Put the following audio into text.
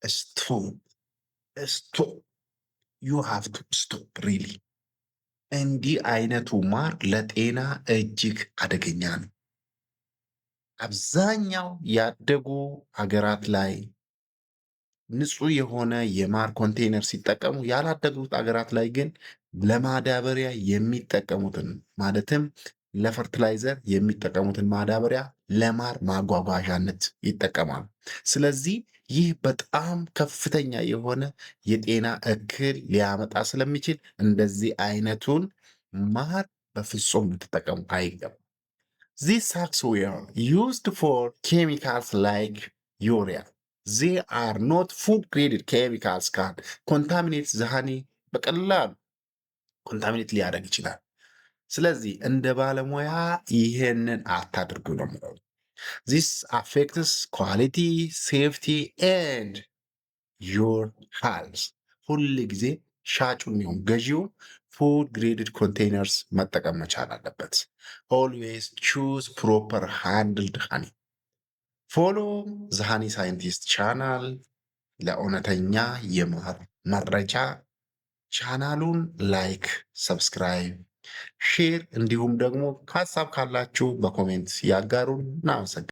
Stop, stop, you have to stop, really። እንዲህ አይነቱ ማር ለጤና እጅግ አደገኛ ነው። አብዛኛው ያደጉ ሀገራት ላይ ንጹህ የሆነ የማር ኮንቴነር ሲጠቀሙ፣ ያላደጉት ሀገራት ላይ ግን ለማዳበሪያ የሚጠቀሙትን፣ ማለትም ለ fertilizer የሚጠቀሙትን ማዳበሪያ ለማር ማጓጓዣነት ይጠቀማሉ። ስለዚህ ይህ በጣም ከፍተኛ የሆነ የጤና እክል ሊያመጣ ስለሚችል እንደዚህ አይነቱን ማር በፍጹም ልትጠቀሙ አይገባም። These sacks were used for chemicals like urea. They are not food graded chemicals, can contaminate the honey። በቀላሉ contaminate ሊያደርግ ይችላል። ስለዚህ እንደ ባለሙያ ይሄንን አታድርጉ ነው የምለው። This affects quality, safety and your health። ሁል ጊዜ ሻጩም ይሁን ገዢው food graded containers መጠቀም መቻል አለበት። Always choose proper handled honey. Follow The Honey Scientist channel ለእውነተኛ የማር መረጃ። ቻናሉን like፣ subscribe፣ share እንዲሁም ደግሞ ሀሳብ ካላችሁ በ comment ያጋሩን። እናመሰግናለን።